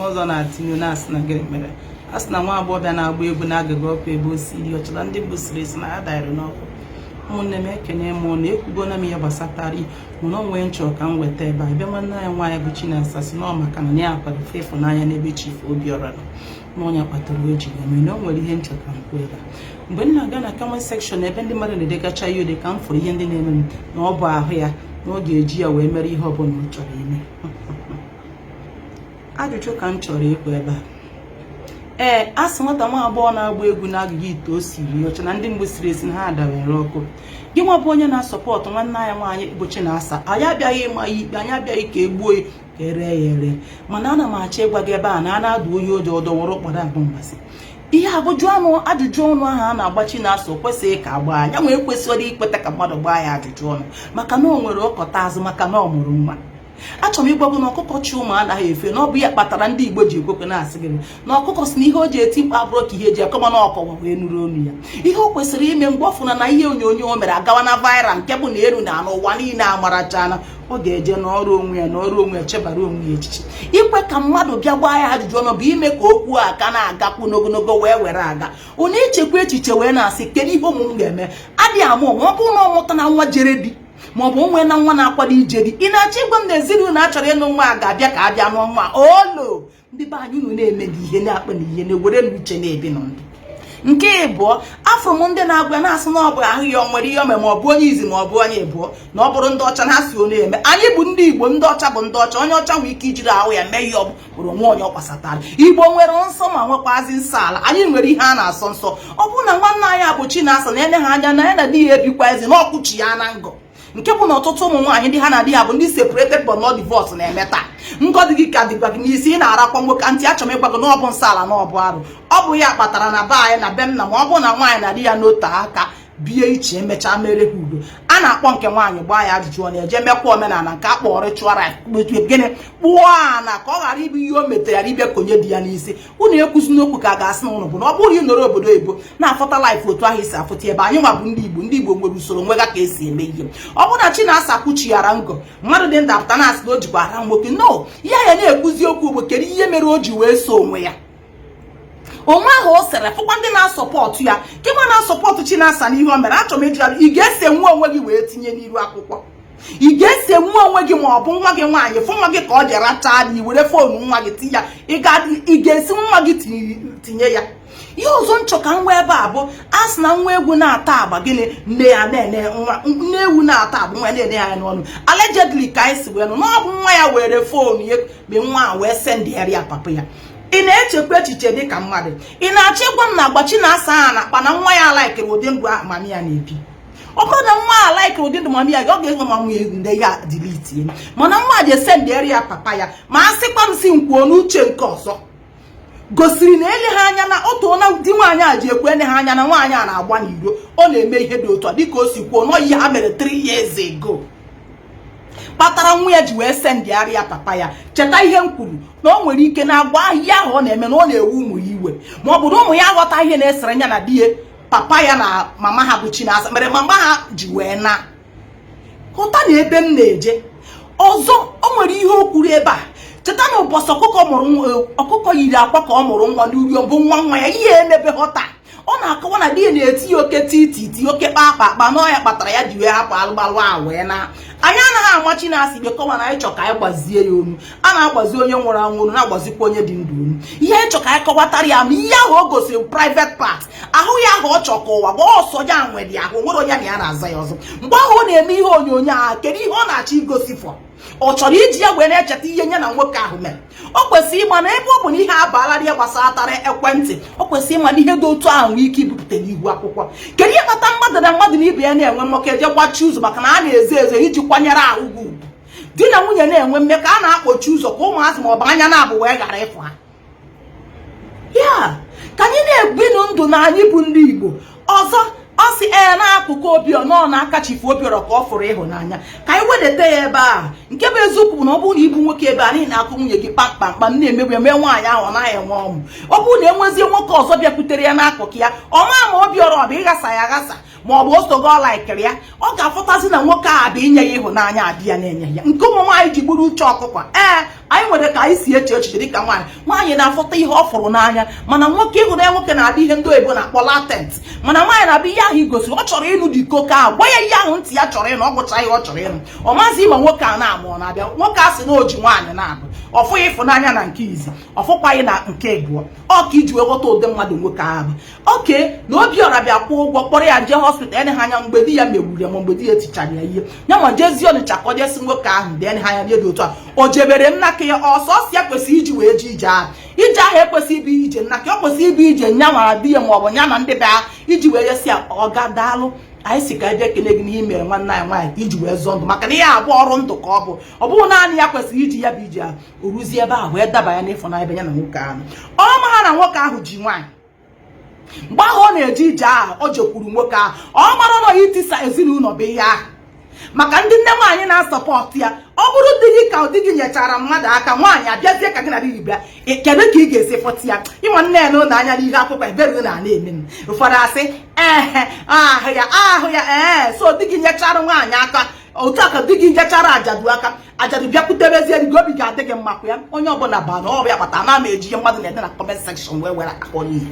Ọzọ na-atinye na-asị na gịnị mere a sị na nwa agbọghọbịa na-agba egwu na-agịga ọkụ ebe o siri ọchọla ndị mbụ siri esi na ya daịrị n'ọkụ. Ụmụnne m, ekene m na ekwugona m ihe gbasatara mana o nwee nchọ ka m weta ebe a. Ebe nwanne anyị nwaanyị bụ Chinasa si na ọ maka na ya akwalite ịfụnanya n'ebe Chief Obiora nọ na onye kpatara o ji eme na o nwere ihe nchọ ka m kwuo ebe a. Mgbe m na-aga na comment section ebe ndị mmadụ na-edegacha ihe ode ka m fụrụ ihe ndị na-eme m na ọ bụ ahụ ya na ọ ga-eji ya wee mere ihe ọbụla ọ chọrọ ime. Ajụjụ ka m chọrọ ịkwu ebe a. Ee, a sị nwata nwa agbọghọ na-agba egwu n'agụgụ ite o siri ọcha na ndị mgbe siri esi na ha dabere ọkụ. Gị nwa bụ onye na-asọpọtụ nwanne anyị nwaanyị bụ Chinasa, anyị abịaghị ịma ya ikpe, anyị abịaghị ka e gbuo ya, ka e ree ya ere, mana ana m achọ ịgwa gị ebe a na a na-adụ onye oji ọdọ wụrụ kpọrọ abụ mgbasị. Ihe agụjụ ọnụ ajụjụ ọnụ ahụ a na-agba Chinasa o kwesịghị ka agbaa ya, nwee kwesịrị ikweta ka mmadụ gbaa ya ajụjụ ọnụ, maka na o nwere ọkọta azụ, maka na ọ mụrụ nwa. Achọrọ m ịgwa gị na ọkụkọ chi ụmụ anaghị efe, na ọ bụ ya kpatara ndị Igbo ji ekwekwe na-asị gị na ọkụkọ si na ihe o ji eti mkpu abụrụ ka ihe eji akọma na ọkọwa wee nụrụ olu ya. Ihe o kwesịrị ime mgbe ọ fụna na ihe onyonyo o mere agawa na viral, nke bụ na eru na anụ ụwa niile amarachana, ọ ga-eje n'ọrụ onwe ya, n'ọrụ onwe ya, chebara onwe ya echiche. Ikwe ka mmadụ bịa gbaa ya ajụjụ ọnụ bụ ime ka okwu a ka na-agakwu n'ogologo wee were aga. Ọ na-echekwa echiche wee na-asị, kedu ihe ụmụ m ga-eme? Adịghị ama ụmụ ọ bụrụ na ọ mụta na nwa jere di, ma ọ bụ onwe na nwa na-akwado ije di. Ị na-achọ ịgwa m na ezinụlọ a chọrọ ịnụ nwa a ga-abịa ka abịa nụọ nwa olo? Ndị be anyị, unu na-eme na ihe na-akpa na ihe na-ewere n'uche na-ebi nụ ndụ. Nke ịbụọ, afọ m ndị na-agwa na-asị na ọ bụ ahụ ya, o nwere ihe ome, ma ọ bụ onye izi, ma ọ bụ onye ịbụọ, na ọ bụrụ ndị ọcha na ha si onu eme. Anyị bụ ndị Igbo, ndị ọcha bụ ndị ọcha. Onye ọcha nwere ike ijiri ahụ ya mee ihe ọ bụrụ onwe onye ọ gbasatara. Igbo nwere nsọ ma nwekwazi nsọ ala. Anyị nwere ihe a na-asọ nsọ. Ọ bụrụ na nwanne anyị abụ Chinasa na ele ha anya na ya na di ya ebikwa ezi na ọkụchi ya na ngọ, nke bụ na ọtụtụ ụmụ nwaanyị ndị ha na di ha bụ ndị separated but not divorced na-eme taa, ngọdị gị ka dịgwa gị n'isi, ị na-arakwa nwoke ntị. Achọrọ m ịgwa gị na ọ bụ nsọ ala na ọ bụ arụ. Ọ bụ ya kpatara na be anyị, na be m, na ma ọ bụrụ na nwaanyị na di ya n'ote aka bie iche, emechaa mere ha udo, a na-akpọ nke nwaanyị gbaa ya ajụjụ ọ na-eje mekwa omenala nke a kpọrọ ritual, gịnị, kpụọ ana ka ọ ghara ịbụ ihe o metere ịbịa konye di ya n'isi. Unu ekwuzi n'okwu ka a ga-asị na ụnụ bụ na ọ bụrụ ịnọrọ obodo oyibo na-afụta life otu ahụ isi afụta ebe anyị nwa bụ ndị Igbo. Ndị Igbo nwere usoro nwega ka esi eme ihe. Ọ bụrụ na Chinasa kwuchighara ngọ, mmadụ dị ndapụta na-asị na o jikwa ara nwoke no ya ya na-ekwuzi okwu ugbo, kedu ihe mere o ji wee so onwe ya onwe ahụ o sere fụkwa ndị na-asọpọtụ ya kemgbe na-asọpọtụ Chinasa n'ihe o mere? Achọrọ m ịjụ ya, ị ga-ese nwa onwe gị wee tinye n'iru akwụkwọ? Ị ga-ese nwa onwe gị, ma ọ bụ nwa gị nwaanyị, fụ nwa gị ka ọ ji rachaa na iwere phone nwa gị tinye ya? Ị ga-esi nwa gị tinye ya? Ihe ọzọ nchọ ka nwa ebe a bụ a sị na nwa egwu na-ata agba, gịnị, nne ya na-ene nwa, nne ewu na-ata agba, nwa na-ene ya n'ọnụ. Allegedly ka anyị si wee nụ na ọ bụ nwa ya were phone ya mgbe nwa a wee sendịgharị ya papa ya. Ị na-echekwa echiche dị ka mmadụ? Ị na-achọ ịgwa m na agba Chinasa ahụ na-akpa na nwa ya laikiri ụdị ndụ ahụ mami ya na-ebi? Ọ bụrụ na nwa a laikiri ụdị ndụ mami ya, ọ ga-enwe mami ya ndị ya delete, mana nwa ji esendịgharị ya papa ya. Ma a sịkwa m si nkwuo n'uche nke ọzọ gosiri na ele ha anya na otu na di nwaanyị a ji ekwe ele ha anya na nwaanyị a na-agba n'iro, ọ na-eme ihe dị otu a, dịka o si kwuo na ihe ha mere 3 years ago kpatara nwa ya ji wee sendịgharị ya papa ya. Cheta ihe m kwuru na o nwere ike na-agwa ihe ahụ ọ na-eme na ọ na-ewu ụmụ ya iwe, ma ọ bụ na ụmụ ya aghọta ihe na-esere ya na di ya, papa ya na mama ha bụ Chinasa mere mama ha ji wee na ghọta na ebe m na-eje ọzọ. O nwere ihe o kwuru ebe a. Cheta na ụbọchị ọkụkọ mụrụ ọkụkọ yiri akwa ka ọ mụrụ nwa n'uri bụ nwa nwa ya ihe emebe ghọta. Ọ na-akọwa na di ya na-eti ya oke tititi, oke kpakpa akpa na ya kpatara ya ji wee hapụ alụmalụ a wee na. Anyị anaghị ama Chinasa ikpe, kọwa na anyị chọ ka anyị gbazie ya onu. A na-agbazi onye nwụrụ anwụ onu, na-agbazikwa onye dị ndụ onu. Ihe anyị chọ ka anyị kọwatara ya ma ihe ahụ o gosiri private part ahụ ya ahụ ọ chọ ka ụwa gbaa ọsọ ya nwere ahụ nwere onye na ya na-aza ya ọzọ. Mgbe ahụ ọ na-eme ihe onyonyo ahụ, kedu ihe ọ na-achọ igosi fọ? Ọ chọrọ iji ya wee na-echeta ihe nye na nwoke ahụ mere? O kwesịrị ịma na ebe ọ bụ na ihe abaala ihe gbasatara ekwentị, o kwesịrị ịma na ihe dị otu ahụ nwee ike ibupụta n'ihu akwụkwọ. Kedu ihe kpata mmadụ na mmadụ na ibe ya na-enwe mmekọ eje gbachi ụzọ? Maka na a na-ezo ezo iji kwanyere ahụ gị ugwu. Di na nwunye na-enwe mmekọ, a na-akpọchi ụzọ ka ụmụazị ma ọ bụ anya na-abụ wee ghara ịfụ ha. Ya ka anyị na-ebinụ ndụ na anyị bụ ndị Igbo. Ọzọ, ọ sị ee n'akụkụ Obiora nọ n'aka Chief Obiora ka ọ fụrụ ịhụnanya. Ka anyị wedata ya ebe a. Nke bụ eziokwu bụ na ọ bụrụ na ịbụ nwoke ebe a n'ihi na akụ nwunye gị kpamkpamkpam na-emegbu ya mee nwaanyị ahụ ọ naghị enwe ọmụ, ọ bụrụ na enwezie nwoke ọzọ bịakwutere ya n'akụkụ ya, ọ maa ma Obiora ọ bụ ịghasa ya aghasa ma ọ bụ osogo ọ laikiri ya, ọ ga-afụtazi na nwoke a bụ inye ya ịhụnanya adị ya na-enye ya nke ụmụ nwaanyị ji gburu uche ọkụkọ. Ee, Anyị nwere ka anyị si eche echiche dịka nwaanyị. Nwaanyị na-afụta ihe ọ fụrụ n'anya, mana nwoke ịhụrụ ya, nwoke na-abịa ihe ndị oyibo na-akpọ latent, mana nwaanyị na-abịa ihe ahụ igosiri ọ chọrọ ịnụ dị koke ahụ, gwa ya ihe ahụ ntị ya chọrọ ịnụ. Ọ gwụcha ihe ọ chọrọ ịnụ, ọ maazị ma nwoke a na-amụ ọ na-abịa. Nwoke a sị na o ji nwaanyị na-abụ ọfụghị ịfụnanya na nke izi, ọfụkwaghị na nke abụọ. Ọ ka iji wee ghọta ụdị mmadụ nwoke ahụ bụ oke na Obiọra bịa kwụọ ụgwọ kpọrọ ya jee hospital. Ene ha anya mgbe di ya megburu ya, ma mgbe di ya tichara ya ihe ya nwa jezie Ọnịcha ka ọ jesi nwoke ahụ dị. Ene ha anya dị otu a, o jebere nnaka ya ọsọsọ ya kwesịrị iji wee jee ije ahụ. Ije ahụ ekwesịghị ịbụ ije nnaka, ọ kwesịrị ịbụ ije nya nwara di ya ma ọ bụ nya na ndị be ha, iji wee yesi ya, "Ọga, daalụ, anyị si ka ebe ekele gị n'ihe mere nwanne anyị nwaanyị iji wee zọọ ndụ," maka na ihe abụọ ọrụ ndụ ka ọ bụ. Ọ bụghị naanị ya kwesịrị iji ya bụ ije ahụ. O ruzie ebe ahụ wee daba ya n'ịfụnanya ebe ya na nwoke ahụ. Ọ ma ha na nwoke ahụ ji nwaanyị mgbe ahụ ọ na-eje ije ahụ. O jekwuru nwoke ahụ, ọ mara na itisa ezinụlọ bụ ihe ahụ. Maka ndị nne nwaanyị na-asupport ya, ọ bụrụ di gị ka di gị nyechara mmadụ aka, nwaanyị abịazie ka gị na di gị bịa, kedu ka ị ga-esi fọta ya? Ịnwa nne ya n'ụlọ anya n'ihe akwụkwọ ebere na na-eme m. Ụfọdụ asị, ehe, ahụ ya, ahụ ya. Ee, so di gị nyechara nwaanyị aka otu a, ka di gị nyechara ajadu aka, ajadu bịakwutebezie gị, obi ga-adị gị mmakwa ya. Onye ọbụla baa na ọbịa kpata na ama eji ihe mmadụ na-ede na comment section wee were akpọrọ ihe.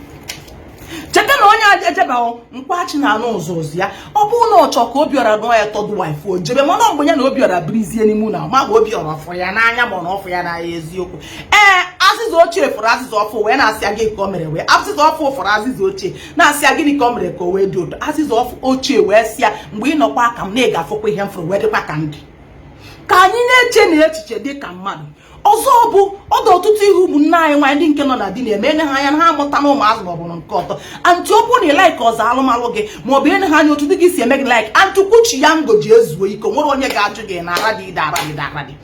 Cheta na onye ejebeghị nkwachi na anụ ụzọ ụzọ ya. Ọ bụrụ na ọ chọọ ka Obiọra nụọ ya third wife, o jebe. Mana mgbe ya na Obiọra birizie n'ime ụlọ, ma bụ Obiọra ọfụrụ ya n'anya ma ọ na ọfụ ya n'anya eziokwu. Ee, azịza ochie fụrụ azịza ọfụ wee na-asị ya gị ka o mere wee. Azịza ọfụ fụrụ azịza ochie na-asị ya gịnị ka o mere ka o wee dị otu. Azịza ọfụ ochie wee sị ya, mgbe ị nọkwa ka m na ị ga-afụkwa ihe m fụrụ wee dịkwa ka ndị ka anyị na-eche na echiche dị ka mmadụ. Ọzọ bụ ọdụ ọtụtụ ihe ụmụnne anyị nwaanyị ndị nke nọ na di na-eme. Ene ha anya na ha amụta na ụmụazụ maọbụ na nke ọtọ. Aunty, ọ bụrụ na ị like ọzọ alụmalụ gị, maọbụ ene ha anya otu di gị si eme gị like, aunty, kwuchi ya ngoji ezuo ike. Nwere onye ga-ajụ gị na ara dị ide, ara dị ara dị.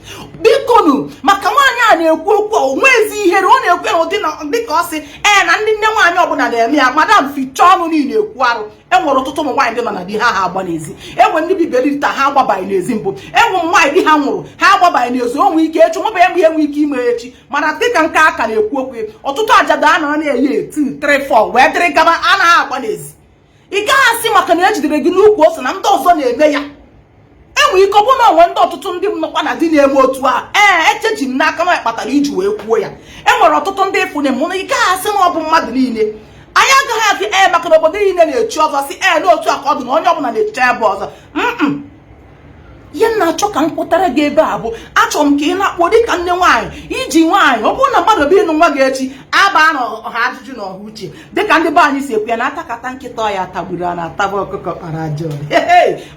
Bikonu, maka nwaanyị a na-ekwu okwu o nwezi ihere, ọ na-ekwu ya ụdị dịka ọ sị ee na ndị nne nwaanyị ọbụla na-eme ya. Madam, fichaa ọnụ niile ekwu arụ. Enwere ọtụtụ ụmụ nwaanyị ndị nọ na di ha ha agba n'ezi. Enwe ndị biberi taa ha agbabaghị n'ezi mbụ. Enwe ụmụ nwaanyị di ha nwụrụ ha agbabaghị n'ezi. O nwee ike echi nwebe enwe enwe ike ime echi, mana dịka nke aka na-ekwu okwu, ọtụtụ ajada a nọ na-eyi 2 3 4 wee dịrị gaba anaghị agba n'ezi. Ị gaghị asị maka na ejidere gị n'ukwu ose na ndị ọzọ na-eme ya. Enwere ike ọ bụrụ na onwe ndị ọtụtụ ndị nọkwa na di na-eme otu a. Ee, echeji m n'aka na kpatara iji wee kwuo ya. E nwere ọtụtụ ndị ịfụ na mụ. Ị gaghị asị na ọ bụ mmadụ niile. Anyị agaghị asị ee maka na obodo niile na-echi ọzọ si ee n'otu a ka ọ dị na onye ọbụla na-echicha ebe ọzọ. Ihe m na-achọ ka m kwụtara gị ebe a bụ, achọrọ m ka ị na-akpọ dịka nne nwaanyị iji nwaanyị. Ọ bụrụ na mmadụ bụ ịnụ nwa gị echi, aba na ọha ajụjụ na ọha uche, dịka ndị be anyị si ekwu ya na atakata nkịta ọya tagburu a na-ataba ọkụkọ kpara ajọ.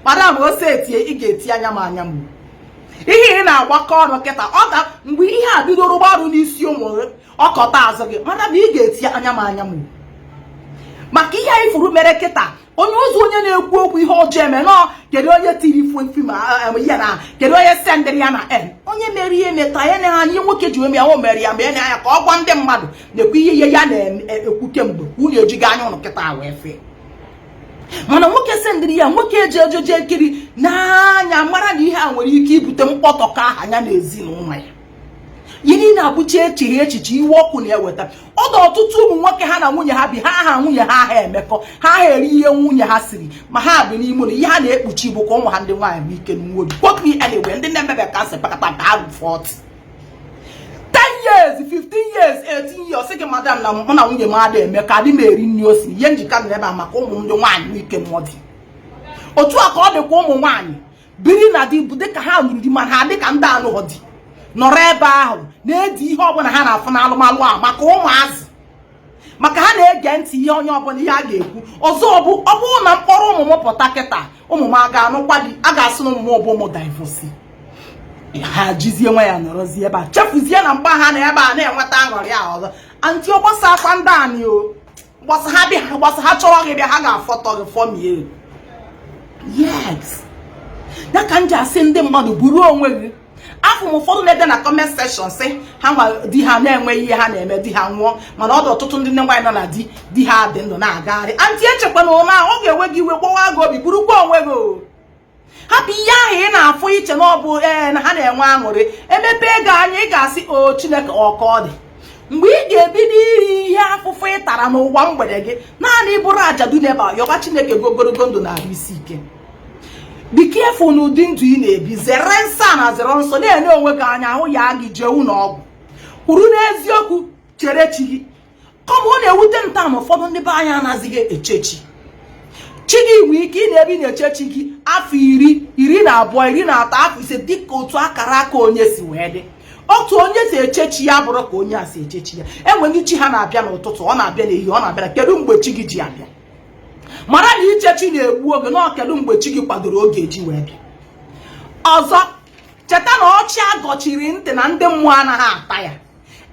Madam, ose etie, ị ga-eti anya m anya m. Ihe ị na-agbakọ ọnụ kịta, ọ ga mgbe ihe a bidoro gbarụ n'isi ụmụ ọkọta azụ gị. Madam, ị ga-eti anya m anya m maka ihe anyị furu mere kịta. Onye ụzọ, onye na-ekwu okwu ihe ọjọọ eme nọ, kedu onye tiri film ihe na kedu onye sendịrị ya na n onye mere ihe meta ya na anya nwoke ji eme ya? O mere ya ma ya anya ka ọ gwa ndị mmadụ na-ekwu ihe ya na-ekwu kemgbe. Unu ejighị anya ụnụ kịta wee fee. Mana nwoke sendịrị ya, nwoke eji ejeje ekiri n'anya mara na ihe a nwere ike ibute mkpọtọkọ aha ya na ezinụlọ ya. Ihe niile abụcha echeghị echiche, iwe ọkụ na-eweta ọdụ. Ọtụtụ ụmụ nwoke ha na nwunye ha bi, ha aha nwunye ha aha emekọ, ha aha eri ihe nwunye ha siri, ma ha bi n'ime ụlọ. Ihe ha na-ekpuchi bụ ka ụmụ ha ndị nwaanyị nwee ike nwe obi. Quote me anyway. Ndị na-emebe ka pakata ka ha 40, 10 years, 15 years, 18 years, sị gị, "Madam, na mụ na nwunye m adịghị eme ka adị m eri nri o siri." Ihe njikọ nọ ebe a maka ụmụ ndị nwaanyị nwee ike nụọ di. Otu a ka ọ dịkwa ụmụ nwaanyị biri na di bụ dịka ha nụrụ di, ma ha dịka ndị anụghọ di, nọrọ ebe ahụ na-edi ihe ọbụla ha na-afụ n'alụmalụ ahụ maka ụmụazị, maka ha na-ege ntị ihe onye ọbụla ihe a ga-ekwu. Ọzọ bụ, ọ bụrụ na mkpọrọ ụmụ m pụta kịta, ụmụ m a ga-anụkwa di, a ga-asị na ụmụ m bụ ụmụ divorce. Ha jizie nwa ya nọrọzie ebe a, chefuzie na mgba ha na ebe a na-enweta aṅụrị ahụ. Ọzọ, aunty, ọgbasa akwa ndị anị o gbasa ha bịa, gbasa ha chọrọ gị bịa, ha ga-afọtọ gị fọmie. Yes, ya ka m ji asị ndị mmadụ buru onwe gị. Afọ m ụfọdụ na-ede na comment section sị ha nwa di ha na-enweghị ihe ha na-eme, di ha nwụọ. Mana ọ dị ọtụtụ ndị nne nwaanyị nọ na di, di ha dị ndụ na-agagharị. Aunty, echekwana ụma ọ ga-enwe gị iwe gbawa gị obi. Burukwa onwe gị o, hapụ ihe ahụ ị na-afụ iche na ọ bụ ee na ha na-enwe aṅụrị. Emepe ego anya, ị ga-asị, "O Chineke, ọ ka ọ dị." Mgbe ị ga-ebido iri ihe afụfụ ị tara n'ụwa mgbede gị, naanị bụrụ ajadu n'ebe a, yọba Chineke gị ogologo ndụ na ahụ isi ike. Be careful n'ụdị ndụ ị na-ebi. Zere nsọ na zere nsọ, na-enye onwe gị anya ahụ ya gị jee ụlọ ọgwụ. Kwuru n'eziokwu, chere chi gị. Kọma ọ na-ewute m taa na ụfọdụ ndị be anyị anaghịzị eche chi. Chi gị nwee ike ị na-ebi na-eche chi gị afọ 10, 12, 13, afọ 5, dịka otu akara aka onye si wee dị. Otu onye si eche chi ya bụrụ ka onye a si eche chi ya. Enwe ndị chi ha na-abịa n'ụtụtụ, ọ na-abịa n'ehihie, ọ na-abịa. Kedu mgbe chi gị ji abịa? Mara na iche chi na-egbu oge na kedu mgbe chi gị kwadoro oge eji wee bịa. Ọzọ, cheta na ọchị agọchiri ntị na ndị mmụọ anaghị ata ya.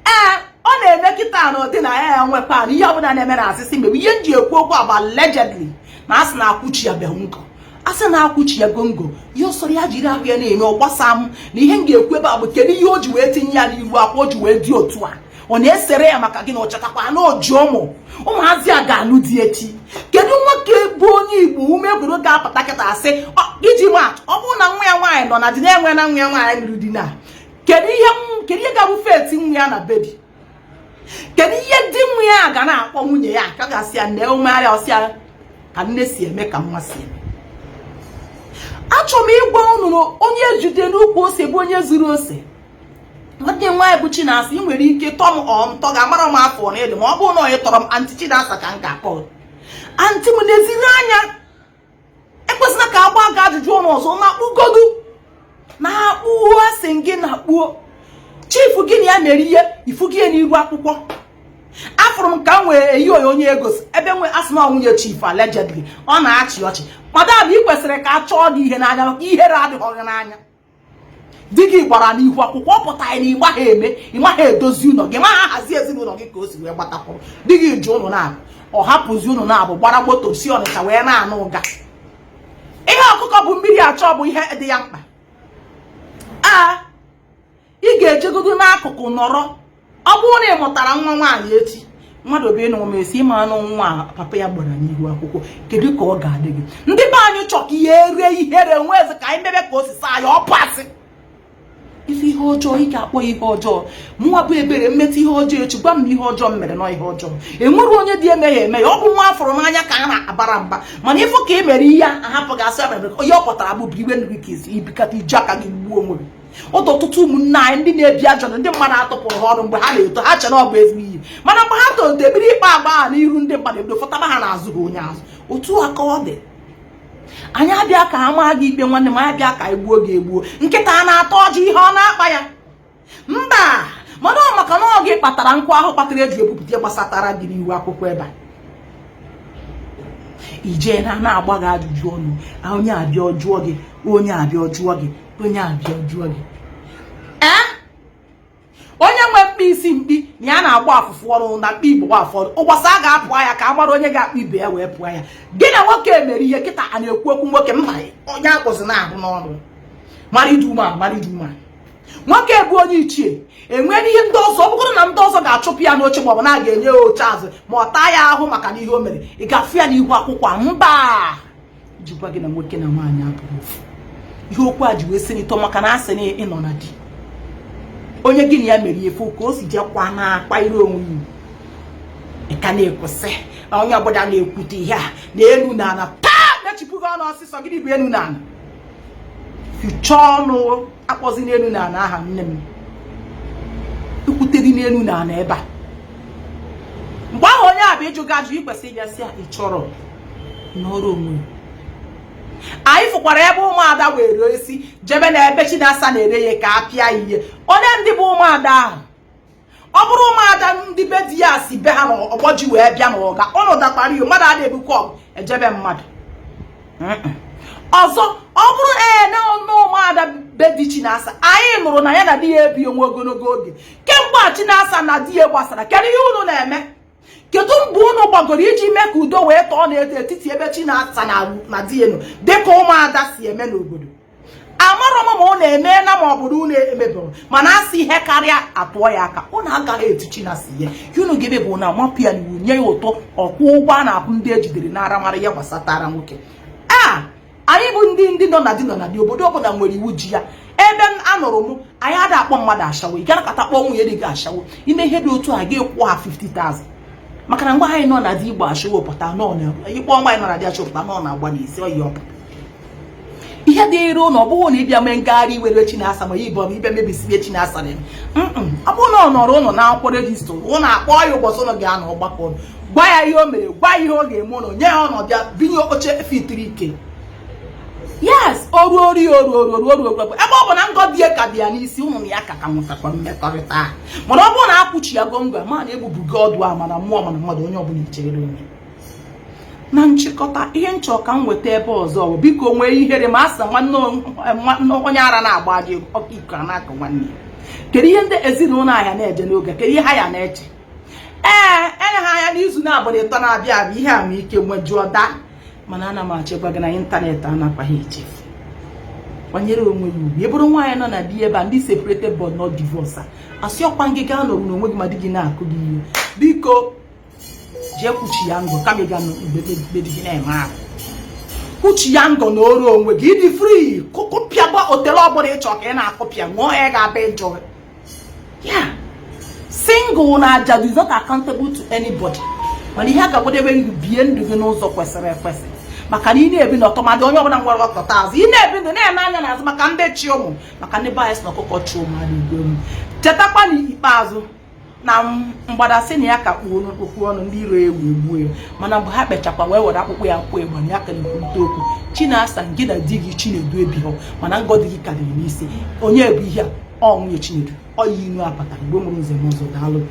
Ee, ọ na-eme kịta na ụdị na ya enwekwa na ihe ọbụla na-eme na asịsị mgbe ihe m ji ekwu okwu agba allegedly na asị na-akwụchi ya bịa nkọ, asị na-akwụchi ya gongo. Ihe ọsọrọ ya jiri ahụ ya na-eme ọ gbasa m. Na ihe m ga-ekwu ebe a bụ kedu ihe o ji wee tinye ya n'iru akwa o ji wee dị otu a? Ọ na-esere ya maka gị na ọ chetakwa na oji ụmụ ụmụazị a ga-alụ di echi? Kedu nwoke bụ onye Igbo ume gwuru ga-apụta kịta asị, iji maatụ, ọ bụrụ na nwa ya nwaanyị nọ na di na-enwe na nwa ya nwaanyị lụrụ di na kedu ihe ga-abụ fate nwa ya na baby? Kedu ihe di nwa ya ga na-akpọ nwunye ya ka ga-asị ya nne omegharịa ọsịa ka nne si eme ka nwa si eme? Achọrọ m ịgwa unu na onye ejide n'ukwu ose bụ onye zuru ose. Nwanne m nwaanyị bụ Chinasa, ị nwere ike tọọ m ọ ntọ ga-amara m afọ na ịdị ma ọ bụrụ na onye tọrọ m aunty Chinasa ka m ga-akpọ aunty m. N'eziri anya, ekwesịla ka agba gị ajụjụ ọnụ ọzọ. Na-akpụgodu na-akpụo, asị gị na-akpụo chief gị na ya mere ihe ifu gị n'iru akwụkwọ. Afụrụ m ka m wee eyi oyi onye ego ebe nwe asị na nwunye chief allegedly ọ na-achị ọchị. Madam, ị kwesịrị ka a chọọ gị ihe n'anya maka ihere adịghị gị n'anya. Di gị gbara n'ihu akwụkwọ, ọ pụtara na ịgba ha eme, ịma ha edozi ụlọ gị, ma ha hazie ezinụlọ gị ka o si wee gbatakwụrụ. Di gị ji ụnụ na-abụ, ọ hapụzi ụnụ na-abụ, gbara moto si Ọnịcha wee na-anụ ụga. Ihe ọkụkọ bụ mmiri achọ bụ ihe dị ya mkpa. A ị ga-ejegodo n'akụkụ nọrọ. Ọ bụrụ na ị mụtara nwa nwaanyị echi, mmadụ bụ ịnụ m esi ịma anụ nwa papa ya gbara n'ihu akwụkwọ, kedu ka ọ ga-adị gị? Ndị be anyị chọ ka ihe ere ihere nwe eze ka anyị mebe ka o si saa ya. Ọ pasị ife ihe ọjọọ, ị ga-akpọ ihe ọjọọ. Mụnwa bụ Ebere mmetụ ihe ọjọọ echi, gwa m na ihe ọjọọ m mere nọ ihe ọjọọ. Enwere onye dị emeghe eme ya. Ọ bụ nwa afọrọ n'anya ka a na-abara mba, mana ịfụ ka ị mere ihe ahapụ gị asị mere onye ọ pụtara bụ iwe nri ka isi ibikata iji aka gị gbuo onwe gị. Ọdụ ọtụtụ ụmụnne anyị ndị na-ebi ajọ na ndị mmadụ atụpụrụ ha ọnụ mgbe ha na-eto, ha chere ọ bụ ezigbo ihe, mana mgbe ha tolite ebido ịkpa agba ha n'iru ndị mmadụ, ebido fọtaba ha n'azụ ha onye azụ. Otu a ka ọ dị. Anyị abịa ka ha maa gị ikpe, nwanne m. Anyị abịa ka anyị gbuo gị egbuo. Nkịta a na-ata ọjị ihe ọ na-akpa ya mba, mana ọ maka na ọ gị kpatara nkụ ahụ kpatara eji ebupụta gbasatara gị n'iwu akwụkwọ ebe a. Ijee na na-agba gị ajụjụ ọnụ, onye abịa jụọ gị, onye abịa jụọ gị, onye abịa jụọ gị. Ee, onye nwe mkpi isi mkpi na ya na-agba afụfụ ọnụ na mkpi igbo afọdụ ụbọchị a ga-apụ ya ka a mara onye ga-akpụ ibe ya wee pụọ ya. Gị na nwoke mere ihe kịta a na-ekwu okwu nwoke mba, onye akpụzi na-ahụ n'ọnụ married woman, married woman. Nwoke bụ onye ichie enwere ihe ndị ọzọ. Ọ bụrụ na ndị ọzọ ga-achụpụ ya n'oche maọbụ na a ga-enye ya oche azụ ma ọ taa ya ahụ maka na ihe o mere, ị ga-afụ ya n'ihu akwụkwọ a? Mba, jikwa gị na nwoke na nwaanyị abụrụ ofu. Ihe okwu a ji wee si n'ịtọ maka na asị na ịnọ na di, onye gị na ya mere efu ka o si jekwa na-akpa ire onwe ya, ị ka na-ekwesị na onye ọbụla na-ekwute ihe a na elu na ala taa mechipụ gị ọnụ ọsịsọ. Gịnị bụ elu na ala? Fichaa ọnụ, akpọzi n'elu na ala aha nne m ekwutere n'elu na ala ebe a. Mgbe ahụ onye a bụ ịjụ gị ajụ, ị kwesịrị ịbịa sị ya ị chọrọ n'ọrụ onwe. Anyị fụkwara ebe ụmụada were esi jebe na ebe Chinasa na-ere ya ka a pịa ihe. Onye ndị bụ ụmụada ahụ, ọ bụrụ ụmụada ndị be di ya si be ha na ọgbọ ji wee bịa n'ụga ụnụ dakwara iyo mmadụ a na-ebukwa ọgụ ejebe mmadụ ọzọ. Ọ bụrụ ee na ụmụada be di Chinasa, anyị nụrụ na ya na di ya ebi onwe ogologo oge kemgbe a Chinasa na di ya gbasara. Kedu ihe unu na-eme? Kedu mbụ unu gbagoro iji mee ka udo wee tọọ n'etiti ebe Chinasa na di ya nọ, dịka ụmụada si eme n'obodo? Amarọ m ma unu emeela ma ọ bụrụ unu emebere, mana asị ihe karịa atụọ ya aka. Unu agaghị etu Chinasa ihe unu ga-eme bụ na amapụ ya n'iwu, nye ya ụtọ ọkwụ ụgwọ a na-akwụ ndị ejidere n'ara mara ihe gbasatara nwoke a. Anyị bụ ndị nọ na di nọ na di, obodo ọbụla nwere iwu ji ya. Ebe a nụrụ m, anyị ada akpọ mmadụ ashawo. Ị gara kata kpọọ nwunye dị gị ashawo, ime ihe dị otu a ga-ekwu ha 50,000, maka na mgbe anyị nọ na di igbo ashawo pụta nọ na ịkpọ nwaanyị nọ na di ashawo pụta nọ na-agba n'isi oyi ọpụta. Ihe dịịrị ụnụ, ọ bụghị na ịbịa mee ngagharị iwe rue Chinasa, ma ibe ọbụ ịbịa mebisibe Chinasa na ọ bụrụ na ọ nọrọ ụnụ na akwụkwọ register ụnụ, akpọ ya ụbọchị ụnụ ga-anọ ọgbakọ ụnụ, gwa ya ihe o mere, gwa ya ihe ọ ga-eme ụnụ, nye ya ọnọdụ ya, binye oche fitiri ike. Yes, o ruo ori, o ruo ruo ruo ruo. Ebe ọ bụ na ngọ dị ka dị ya n'isi ụnụ na ya ka ka nwetakwa mmekọrịta, mana ọ bụrụ na akwụchi ya gongo, ma na egbubugo ọdụ a, mana mmụọ, mana mmadụ, onye ọbụla echere onwe. Na nchịkọta, ihe nchọ ka m weta ebe ọzọ bụ, biko nwee ihere ma a sị nwanne onye ara na-agba aja ọka iko a na-akọ nwanne ya. Kedu ihe ndị ezinụlọ ahịa na-eje n'oge? Kedu ihe ha ya na-eche? Ee, enyeghị anya n'izu na-abụrụ ịtọ na-abịa abịa, ihe a nwee ike nwejuo daa. Mana ana m achọ gwa gị na ịntanetị anakwaghị echefu. Kwanyere onwe gị ugwu. Ị bụrụ nwaanyị nọ na di ebe a, ndị separated but not divorce, asị ọkwa ngị gaa nọrụ n'onwe gị ma di gị na-akụ gị ihe, biko jee kwuchi ya ngọ kama ị ga be di gị na-eme ahụ. Kwuchi ya ngọ na oru onwe gị, ịdị free, kụpịagba otele ọbụla ịchọ ka ị na-akụpịa, ṅụọ ya, ga-abịa ịjụ ya. Single na ajadu is not accountable to anybody, mana ihe a ga-akwadebe gị, bie ndụ gị n'ụzọ kwesịrị ekwesị, maka na ị na-ebi n'ọtọmadị onye ọbụla nwere ọkọta azụ. Ị na-ebi ndụ na-ene anya n'azụ maka ndị chi ụmụ, maka ndị be anyị sị na ọkụkọ chi ụmụ a na-egbu emu. Chetakwa na ikpeazụ na mgbada sị na ya ka kpuo okwu ọnụ, ndị iro egwu egbuo ya, mana mgbe ha kpechakwa wee were akpụkpọ ya kwụ ịgba na ya ka na-ekwurịta okwu. Chinasa, gị na di gị Chinedu ebighọ, mana ngọ di gị ka dị n'isi. Onye bụ ihe a? Ọ nwunye Chinedu, ọ yi inu apata. Igbo mụrụ nze m ọzọ, daalụ.